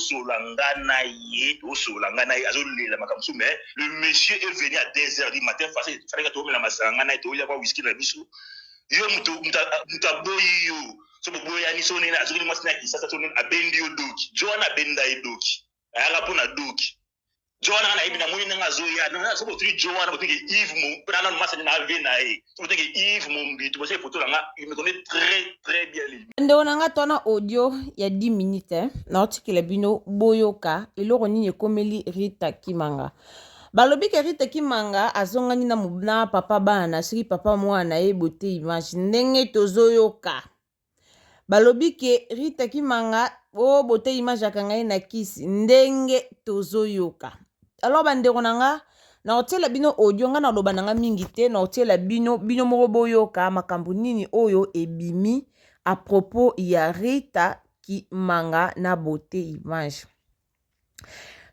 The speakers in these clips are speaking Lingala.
Tozosola nga na ye, tozosola nga na ye, azolela makambo mosusu, mais le monsieur est venu à 2 heures du matin, falaki toomela masanga nga na ye, tolia kwa whisky na biso. Yo moto moto aboyi yo, so boboyani, so nini, azokeli mwasi na Kisasa, so nini, abendi yo doki. Jo wana abenda ye doki, ayaka mpo na doki. Jo wana nga nayebi, namoni ndenge azoya. So botuni jo wana, botuni Yves mo mpe nanu masani na ave na ye. So botuni Yves Mombitu, bosali photo na nga, il me connaît très très bien. Ndeko na nga, twana audio ya 10 minutes, eh. Naotikela bino boyoka eloko nini ekomeli Rita Kimanga. Balobi ke Rita Kimanga azongani na papa bana, soki papa mwana na ye Bote Image. Ndenge tozoyoka, balobi ke Rita Kimanga o Bote Image akanga ye na kisi, ndenge tozoyoka. Alors bandeko na nga, naotiela bino audio. Nga naloba na nga mingi te, naotiela bino, bino moko boyoka makambo nini oyo ebimi à propos ya Rita Kimanga na Bote Image.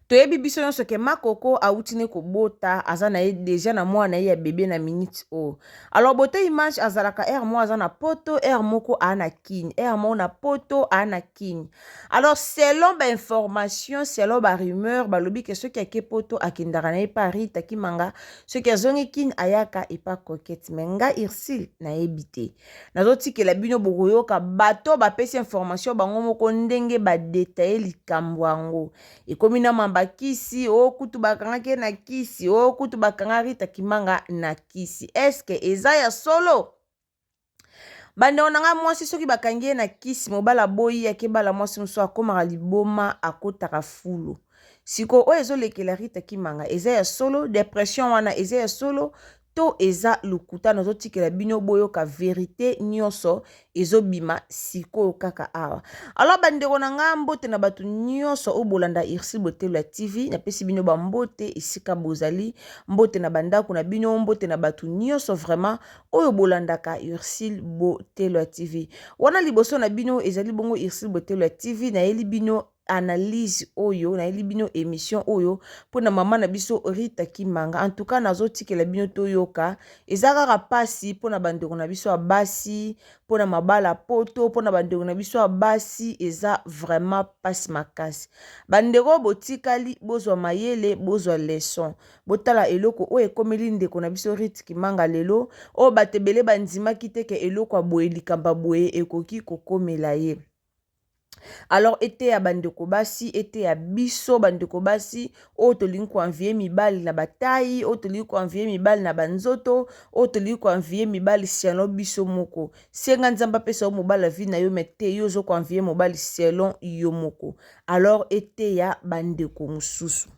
Toyebi biso nyonso ke Makoko awuti ne kobota, aza na ye deja na mwana ye ya bebe na minute oyo. Alors Bote Image azalaka heure moko aza na Poto, heure moko aa na Kini, heure moko na Poto, aa na Kini. Alors selon bainformation, selon barumeur, balobi ke soki ake Poto, akendaka na ye pa Rita Kimanga, soki azongi Kini, ayaka epa Coquette. Mais nga Ursile nayebi te, nazotikela bino bokoyoka bato bapesi information bango moko ndenge badétailler likambo yango. Ekomi na mamba kisi o kutu bakangaki ye na kisi, o kutu bakanga Rita Kimanga na kisi. Eske eza ya solo, bandeko na ngai? Mwasi soki bakangi ye na kisi, mobali aboyi, akebala mwasi mosusu, akomaka liboma, akotaka fulu. Sikoyo oyo ezolekela Rita Kimanga eza ya solo? Dépression wana eza ya solo to eza lokuta? Nazotikela bino boyoka vérité nyonso ezobima sikoyo kaka awa. Alors bandeko na ngai, mbote na bato nyonso oyo bolanda Ursile Botelo ya TV. Napesi bino bambote esika bozali, mbote na bandako na bino, mbote na bato nyonso vraiment oyo bolandaka Ursile Botelo ya TV. Wana liboso na bino ezali bongo Ursile Botelo ya TV. Nayeli bino analyse oyo, nayeli bino émission oyo mpona mama na biso Rita Kimanga. En tout cas nazotikela bino toyoka. Eza kaka mpasi mpona bandeko na biso ya basi, mpona mabala Poto, mpona bandeko na biso ya basi eza vraiment mpasi makasi. Bandeko botikali, bozwa mayele, bozwa leçon, botala eloko oyo ekomeli ndeko na biso Rita Kimanga lelo oyo. Bato ebele bandimaki te ke eloko ya boye, likambo ya boye ekoki kokomela ye. Alors eteya bandeko basi, eteya biso bandeko basi oyo tolingi koenvier mibali na batai, oyo tolingi koenvier mibali na banzoto, oyo tolingi koenvier mibali selon biso moko. Senga Nzambe apesa yo mobali ya vie na yo, mais te, yo ozokoenvier mobali selon yo moko. Alors eteya bandeko mosusu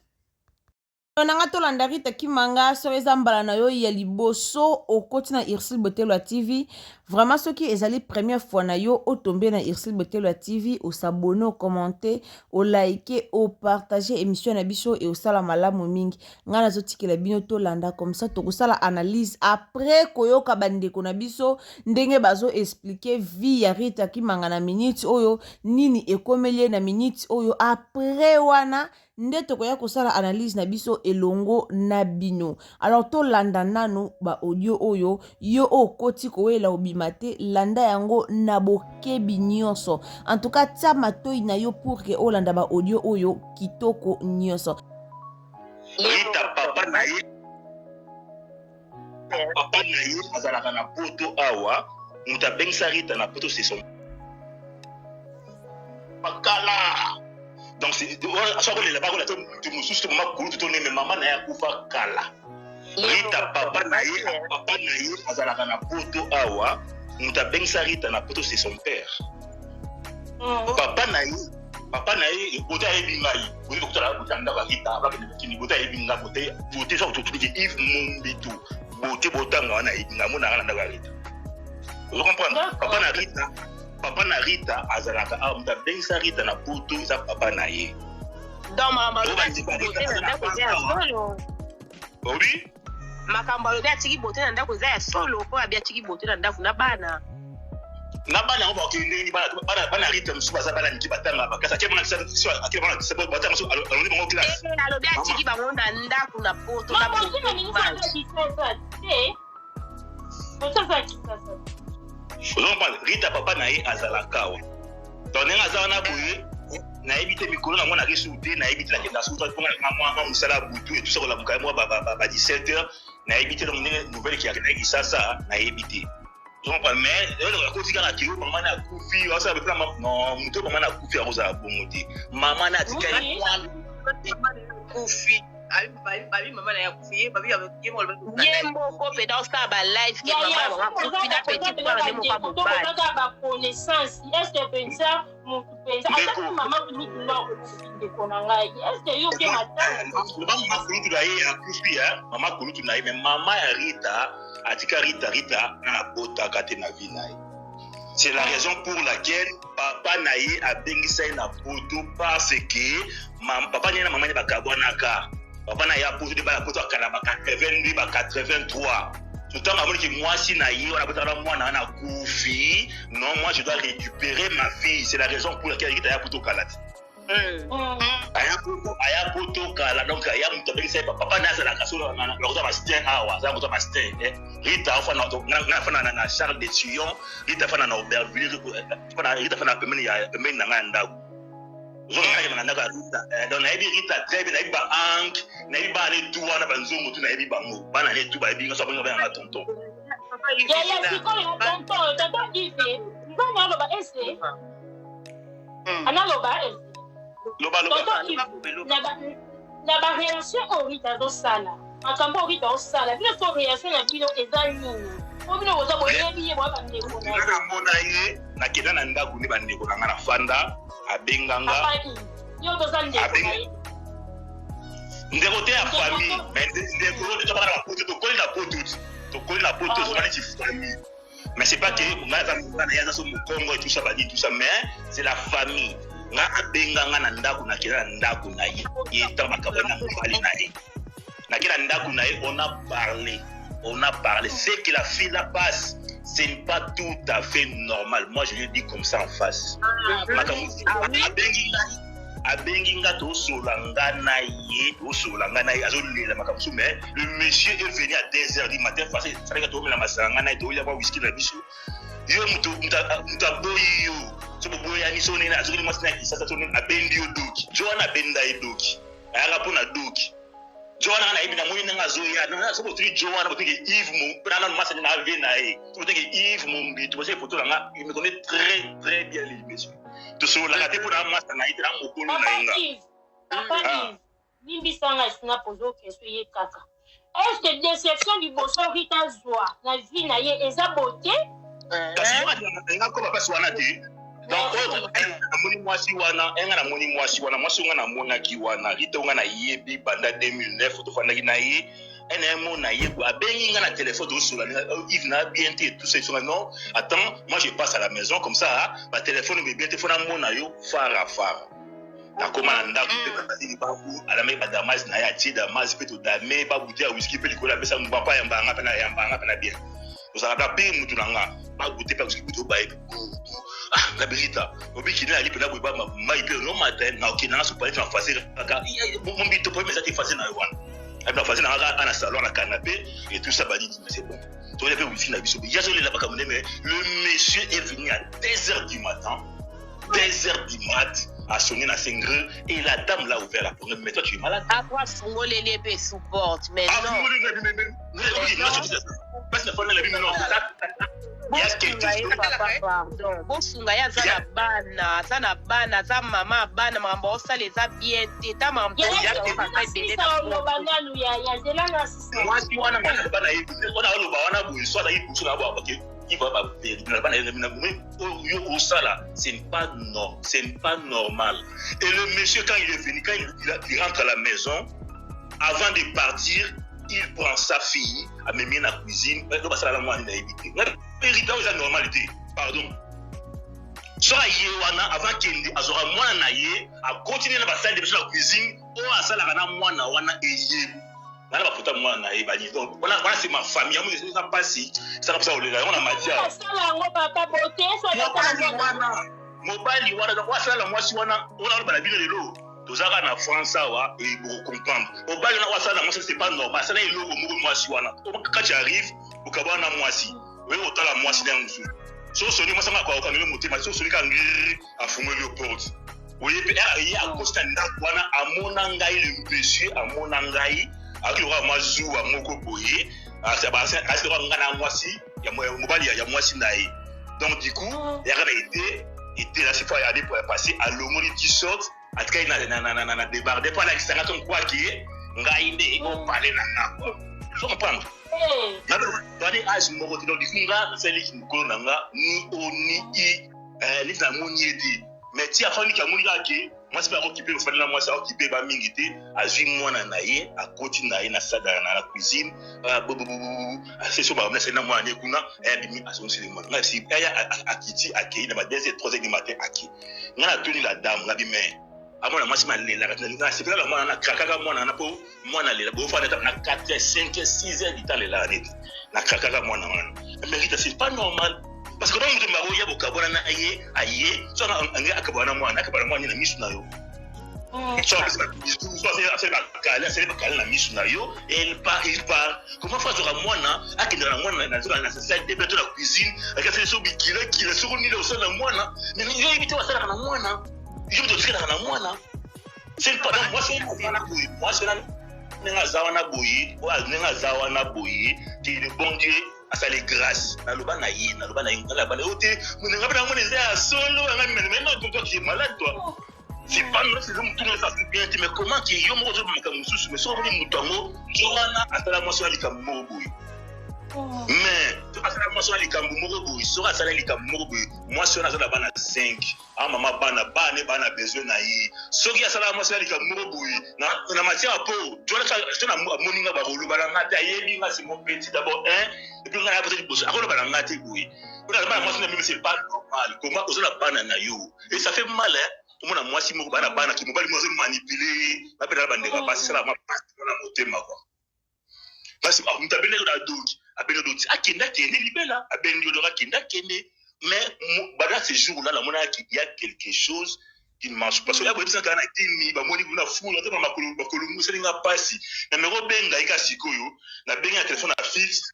na nga. Tolanda Rita Kimanga. Soki eza mbala na yo ya liboso okoti na Ursile Botelo ya TV, vraiment soki ezali première fois na yo otombe na Ursile Botelo ya TV, os'abonner, ocommente, olike, opartage émission na biso e osala malamu mingi. Ngai nazotikela bino tolanda, comme ça tokosala analyse après koyoka bandeko na biso ndenge bazoexpliquer vie ya Rita Kimanga na minute oyo, nini ekomeli ye na minute oyo. Après wana nde tokoya kosala analyse na biso elongo na bino. Alors tolanda nanu baaudio oyo. Yo oyo okoti kowela obima te, landa yango na bokebi nyonso. En tout cas tia matoi na yo pour ke olanda baaudio oyo kitoko nyonso. Rita, papa na ye azalaka na Poto awa. Moto abengisa Rita na Poto, c'est son kala. Donc soki akolela, bakolela to moto mosusu to mama kulutu to neme mama na ye akufa kala. Rita, papa na ye azalaka na Poto awa. Moto abengisa Rita na Poto, c'est son père. Papa na ye bote ayebi ngai, bote tokutala bote na ndako ya Rita, bakende kokini. Bote ayebi ngai, bote soki totuliki Yves Mombitu, bote botanga wana ayebi ngai, amonaka na ndako ya Rita. Ozo comprendre? Papa na Rita azalaka awa. Moto abengisa Rita na Poto eza papa na ye. Donc makambo alobi atiki bote na ndako eza ya solo? Obi? Makambo alobi atiki bote na ndako eza ya solo, mpo abi atiki bote na ndako na bana. Na bana yango bakokende ndenge nini? Bana Rita mosusu baza bana mike, batanga bakasi. Ake bana batanga, so alongi bango classe. Alobi atiki bango na ndako na Poto na bote. Ozocomprendre? Rita, papa na ye azalaka awa. Donc ndenge aza wana boye. Nayebi te, mikolo nango nake suku te, nayebi te. Nakenda suku mpo mwa mosala ya butu etusa kolamuka ye mwa ba 17 heures, nayebi te. Donc ndenge nouvelle ekeyaka na Kisasa, nayebi te. Donc mais eloko akoti kaka ke mama na akufi, asala bepela. Non, moto mama na akufi akozala bongo te. Mama na atikali mwana. Kufi babi mama na ye akufi, ye babi ye moko. Ye moko mpenza osala balive ke mama na bango akufi na petit frère nde moko mobali. Kaka baconnaissance, est-ce mpenza motu mpenza ata mama kulutu nga okoluki ndeko na ngai, est-ce yo ke matanga? Mama kulutu na ye akufi, mama kulutu na ye. Mais mama ya Rita atika Rita. Rita abotaka te na vie na ye. C'est la raison pour laquelle papa na ye abengisa ye na poto, parce que papa na ye na mama ne bakabwanaka. Papa na ye apoto nde baya poto akala ba 82, ba 83. Ntango amoniki mwasi na ye wana abotaka na mwana wana akufi, non, moi je dois récupérer ma fille. C'est la raison pour laquelle Rita aya poto kala te. Aya poto, aya poto kala. Donc aya moto abengisa ye. Papa na azalaka so nakoza bastin awa, aza koza bastin. Rita afana na Charles de Tuyon, Rita afana na Auberville, Rita afana pembeni ya pembeni na ngai ya ndako. Ozongaka na ndako ya Rita. Donc nayebi Rita très bien, nayebi baanke, nayebi bana etu wana, banzongo tu nayebi bango, bana ne tu bayebi nga so abangi bayanga tonton. Yaya, sikoyo tonton, tonton Ive, ngani aloba ese analoba ese. Loba, loba. Tonton Ive, na barelation oyo Rita azosala, makambo oyo Rita osala, bino so relation na bino eza nini? Po bino boza boyebi ye, boya bandeko na ye. Namona ye, nakenda na ndako nde bandeko na nga na fanda, abenganga. Yo toza ndeko na ye? Ndeko te, ya famille, mais ndeko oyo tobaka na bapoto, tokoli na poto, tokoli na poto, tozoma neti famille. Mais c'est pas que ngai aza nga na ye aza so mokongo et tout ça, badi tout ça, mais c'est la famille. Nga abenganga na ndako, nakenda na ndako na ye. Ye ntango makambo na mobali na ye, nakenda na ndako na ye, on a parlé, on a parlé. Ce que la fille la passe, ce n'est pas tout à fait normal. Moi je lui dis comme ça en face. Makambo abengi ngai, abengi nga, tosola nga na ye, tosola nga na ye, azolela makambo mosusu. Mais le monsieur est venu à 2 heures du matin, faleka toomela masanga nga na ye, tolia mwa whisky na biso. Yo moto aboyi yo so, boboyani so nini, azokeli mwasi na Kisasa so nini, abendi yo doki. Jo wana abenda ye doki, ayaka mpo na doki. Jo wana nga nayebi, namoni ndenge azoya. So botuli jo wana, botiki Yves mpena nanu masani na ave na ye. So botiki Yves Mombitu, boseki photo na nga, il me connaît très très bien, les monsieur. Tosololaka te mpona mwasa na ye te, na mokolo na ye nga. Papa Yves, limbisanga, esina pozo question ye kaka: est ce que déception liboso Rita zwa na vie na ye eza beauté? Kasi yo nga koba mpasi wana te. Donc oyo namoni mwasi wana, enga namoni mwasi wana, mwasi oyo nga namonaki wana, Rita oyo nga nayebi banda 2009, tofandaki na ye ene mona ye, abengi nga na téléphone, tozosola: "Yves, na bien te", tout ça. Esonga: "Non, attends, moi je passe à la maison comme ça, batelefone me bien te, fo namona yo fara fara." Nakoma na ndako mpe bazali babu, alamaki badamasi na ye, atie damasi mpe todame babute ya whisky mpe likolo. Apesa papa yambanga mpe na yambanga mpe na bien, ozalaka mpe mutu na nga, bagute mpe whisky butu bayebi. Ah, nga obiki nde ali mpena boye, mai mpe nomata na okende nanga sopali na fase kaka mombito problème eza te. Fase na yo wana na fase na kaka na salon na canapé et tout ça, badidi, c'est bon, tolia mpe whisky na biso. Yazolela makambo nde. Mais le monsieur est venu à 2 heures du matin, 2 heures du mat, a sonné na sengre et la dame l'a ouvert la porte. "Mais toi, tu es malade." Après afungoleli mpe supporte, mais non. Parce que non, il y a quelque chose. Papa, pardon, bosunga ye, aza na bana, aza na bana, aza mama ya bana. Makambo aosala eza bien te, ta makambo. Oloba nanu ya zela na sisa. Mwasi wana nga bana ye wana, oloba wana boye, so azalaki liboso na bo ke iva na bana yo osala, ce n'est pas non, ce n'est pas normal. Et le monsieur, quand il est venu, quand il rentre à la maison, avant de partir, il prend sa fille, amemi na cuisine. Do basala na mwana, nayebi te Rita oyo eza normal te, pardon. So aye wana, avant kende, azwaka mwana na ye, akontinue na basali de biso na cuisine oyo asalaka na mwana wana, eyebi nga na bafuta mwana na ye bani. Donc wana wana c'est ma famille. Yango eza mpasi, esaka mpesa kolela yango na matière. Asala yango papa bote. Mobali wana, mobali wana, donc asala mwasi wana wana, oloba na bino lelo tozalaka na France awa, bokocomprendre. Mobali wana asala na mwasi, c'est pas normal. Asala eloko moko mwasi wana. Quand tu arrive, okaba wana mwasi oye kotala mwasi na mosusu, so osoni mwasi anga akokangeli motema, so osoni ka ngiri, afungoli yo porte. Oye mpe ye akosi na ndako wana, amona ngai, le monsieur amona ngai, akoki lokola mwa zuwa moko boye, asi lokola ngai na mwasi ya mobali ya mwasi na ye. Donc du coup yaka na ete ete la fois ya aller passer, alongoli t-shirt, atikali na débarde mpo alakisa nga comme quoi ke ngai nde opale na nga quoi. Faut comprendre, bani age moko te. Donc du coup nga nasaliki mokolo na nga ni o ni i neti namoni ye te, mais ti afandiki, amoni kaka ke mwasi mpe akokipe kofandi na mwasi, akokipe bamingi te. Azwi mwana na ye, akoti na ye na salle, na cuisine, aseso baasali na mwana ne kuna, ayabimi, azongiseli mwana. Ngai si aya akiti, akei na ba 2 heures, 3 heures du matin ake. Ngai natuni la dame, ngabi mais amona mwasi malelaka, nasepelaka mwana, nakrakaka mwana wana mpo mwana alela. Bofanda na 4 heures, 5 heures, 6 heures du temps, alelaka neti nakrakaka mwana wana. Mais Rita, c'est pas normal, parce que bango moto bakoya bokabwana na ye, aye so ange akabwana na mwana, akabwana mwana na misu na yo, so asali bakale, asali bakale na misu na yo, elle part, il part. Comment faut azwaka mwana, akendaka na mwana na salle de bain to na cuisine, akasali so bikilakila, soko nini osala na mwana? Mais yo yebi te basalaka na mwana, yo moto otikelaka na mwana. C'est pas donc mwasi wana boye, mwasi wana ndenge aza wana boye, oyo ndenge aza wana boye, que le bon Dieu asali grâce. Naloba na ye, naloba na ye, naloba na ye te, nga mpe namona eza ya solo yanga. Mais non, toi tu es malade, toi. C'est pas non, c'est mutu ngo eza bien te. Mais comment ke yo moko ozoba makambo mosusu? Mais soki omoni moto yango jo wana asala mwasi wana likambo moko boye, mais soki asala mwasi wana likambo moko boye, soki asala likambo moko boye, mwasi wana aza na bana 5, a mama bana, bana bana besoin na ye. Soki asala mwasi wana likambo moko boye na matière ya po so amoni nga, bakoloba na nga te. Ayebi nga, c'est mon petit d'abord un, et puis nga na peut-être liboso akoloba na nga te boye. Mpona bana mwasi na mimi, c'est pas normal. Comment oza na bana na yo et ça fait mal, hein? Omona mwasi moko, bana bana ki mobali moko azomanipule, bapena bandeko basi, sala mapasi na motema quoi. Parce que moto abendi na doki, abendi doki, akende, akende libela, abendi odoki, akende, akende. Mais bada ce jour là namonaki il y a quelque chose qui ne marche pas. So ya boyebisa kaka na tini, bamoni kuna fulu ate makolo, makolo esalinga mpasi na meko benga ye. Ka sikoyo nabengi na telefone na fixe,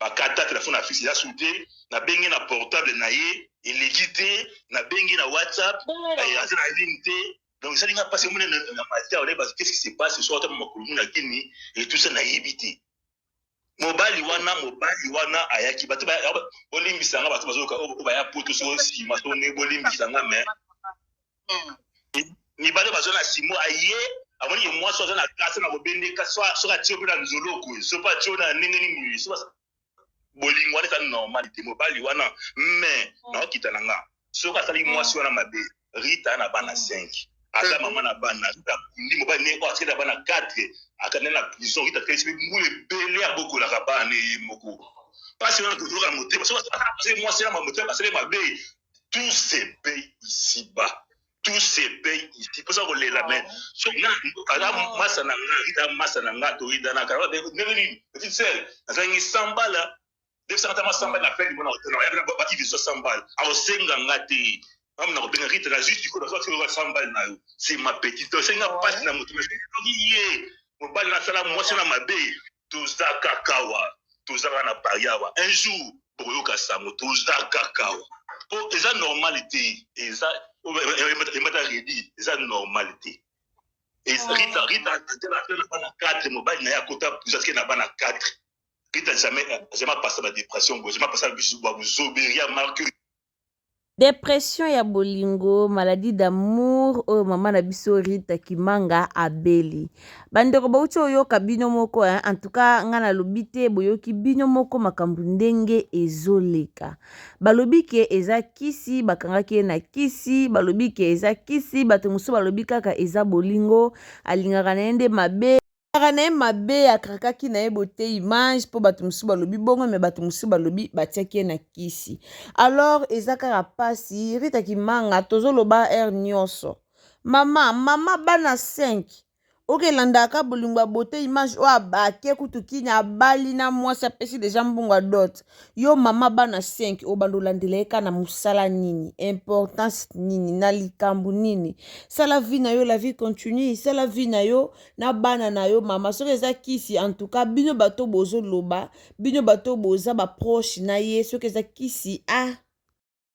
bakata telefone na fixe, eza su te. Nabengi na portable na ye, eleki te. Nabengi na WhatsApp, aza na ligne te. Donc esalinga mpasi. Omoni na matière wana, qu'est-ce qui se passe? So ata makolo mu na kini et tout ça, nayebi te. Mobali wana, mobali wana ayaki, bato bolimbisanga, bato bazoyoka oyo baya poto so nsima so nde bolimbisanga. Mais mibale baza na simo, aye amoni ke mwasi aza na kasa na kobendeka, soki atie mpe na nzoloko, so mpe atie na ndenge nini, so bolingo wana eza normal te. Mobali wana, mais naokita na nga, soki asali mwasi wana mabe, Rita na bana 5, aza mama na bana. Akundi mobali ne oyo atikali na bana 4, akende na prison. Rita atikali soki mbula ebele, abokolaka bana ye moko. Mpasi wana tozoka na motema. Soki mwasi na motema asali mabe, tout se paye ici bas, tout se paye ici. Mposa kolela, mais aza masa na nga, Rita masa na nga, toyidanaka ndenge nini? Petite sœur, nazangi 100 bala, ndekisaka ta 100 bala na fin mona baiviso 100 bala, akosenga nga te. Amu na kobenga Rita, nazwi sikoyo, nazwa 100 bala na yo, c'est ma petite. Osenga mpasi na moto. Soki ye mobali nasala mwasi na mabe, toza kaka awa, toza kaka na Paris awa. Un jour bokoyoka sango, toza kaka awa, po eza normal te. Eza emata redi, eza normal te. Rita, Rita na bana 4, mobali na ye akota prison, atike na bana 4. Rita jamais, jamais pasa ba dépression boye, jamais pasa babuzoberi ya marque. Dépression ya bolingo, maladie d'amour oyo mama na biso Rita Kimanga abeli. Bandeko bauti oyoka bino moko, hein? En tout cas nga nalobi te, boyoki bino moko makambo ndenge ezoleka. Balobi ke eza kisi, bakangaki ye na kisi. Balobi ke eza kisi, bato mosusu balobi kaka eza bolingo, alingaka na ye nde mabe, alingaka na ye mabe, akrakaki na ye bote image mpo bato mosusu balobi bongo. Me bato mosusu balobi batiaki ye na kisi. Alors eza kaka mpasi. Rita Kimanga, tozoloba heure nyonso, mama, mama bana 5, okelandaka bolingo ya bote image oyo ake kutu kini, abali na mwasi, apesi deja mbongo ya dot. Yo mama bana 5, obanda olandela ye kaka na mosala nini? Importance nini na likambo nini? Sala vie na yo, la vie continue. Sala vie na yo na bana na yo, mama. Soki eza kisi, en tout cas bino bato bozoloba, bino bato boza baproche na ye, soki eza kisi, ah.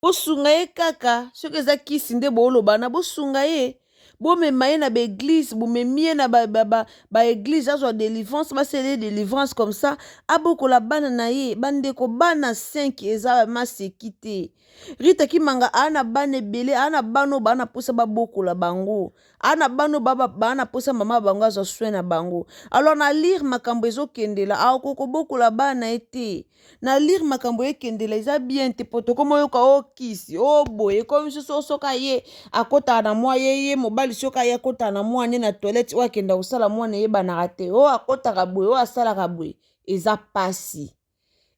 Bosunga ye kaka soki eza kisi nde booloba na bosunga ye bomema ye na baeglise bomemi ye na baeglise ba, ba, ba azwa delivrance basala ye delivrance comme ça abokola bana na ye bandeko bana 5 eza maseki te rita kimanga aa na bana ebele aa na bana oyo baa na mposa babokola bango aa na bana oyo baa na mposa mama bango azwa soin na bango alors na lire makambo ezokendela akoki kobokola bana ye te na lire makambo ekendela eza bien te po tokoma oyoka o kisi o boye ekomi mosusu o soki aye akotaka na mwa ye ye mobali soki aye akotaka na mwa ne na toilette oyo akenda kosala mwana eyebanaka te o akotaka boye oyo asalaka boye eza pasi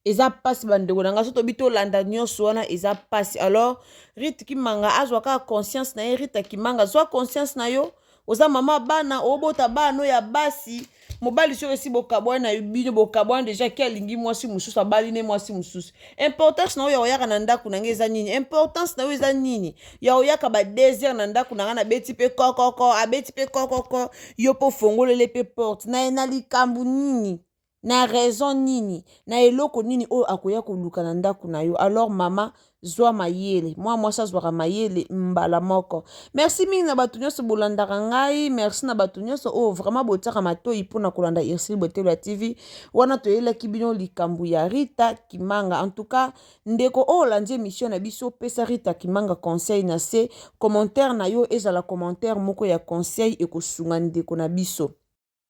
eza pasi bandeko na ngai so tobi tolanda nyonso wana eza pasi alors rite kimanga azwa kaka conscience na ye rita kimanga zwa conscience na yo oza mama bana obota bana oyo ya basi mobali soki esi bokabwani na bino bokabwani deja ki alingi mwasi mosusu abali ne mwasi mosusu importance na oyo ya koyaka na ndako na ngai eza nini importance na yo eza nini ya koyaka ba desert na ndako na ngai nabeti mpe kokoko abeti mpe kokoko yo mpo ofongolele mpe porte na ye na likambo nini na raison nini na eloko nini oyo akoya koluka na ndako na yo alors mama zwa mayele mwa mwasi azwaka mayele mbala moko merci mingi na bato nyonso bolandaka ngai merci na bato nyonso oyo vraiment botiaka matoi mpona kolanda Ursule Botelo ya TV wana toyelaki bino likambo ya Rita Kimanga en tout cas ndeko oyo olandi émission na biso pesa Rita Kimanga conseil na se commentaire na yo ezala commentaire moko ya conseil ekosunga ndeko na biso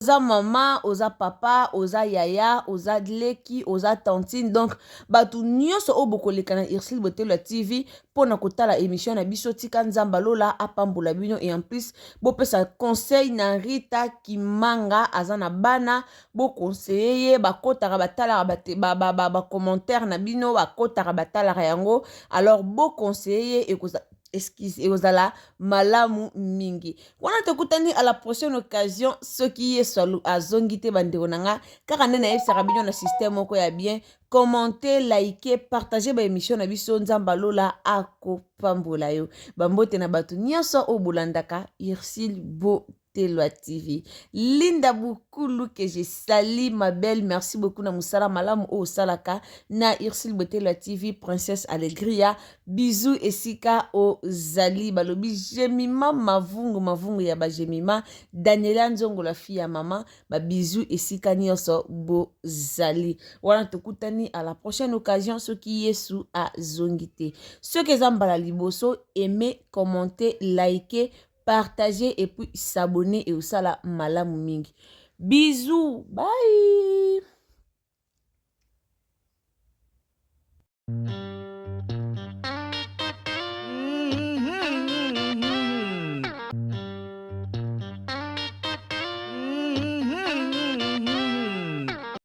oza mama oza papa oza yaya oza leki oza tantine donc bato nyonso oyo bokoleka na Ursule Botelo ya TV mpona kotala émission na biso tika nzambe alola apambola bino et en plus bopesa conseil na Rita Kimanga aza na bana boconseille ye bakotaka batalaka bacommentaire na bino bakotaka batalaka yango alors boconseille ye ekozala excuse ekozala malamu mingi wana tokutani à la prochaine occasion soki yesu azongi te bandeko na nga kaka nde nayebisaka bino na système moko ya bien commente like partage baémission na biso nzambe alola akopambola yo bambote na bato nyonso oyo bolandaka Ursule Botelwa TV Linda Bukulu que je salue ma belle merci beaucoup na mosala malamu oyo osalaka na Ursule Botelwa TV Princesse Allegria bisous esika ozali balobi Jemima Mavungu Mavungu ya bajemima Daniela Nzongo la fille ya mama babisous esika nyonso bozali wana tokutani à la prochaine occasion soki yesu azongi te soki eza mbala liboso aimer commenter liker partager et puis s'abonner et osala malamu mingi bisous bye.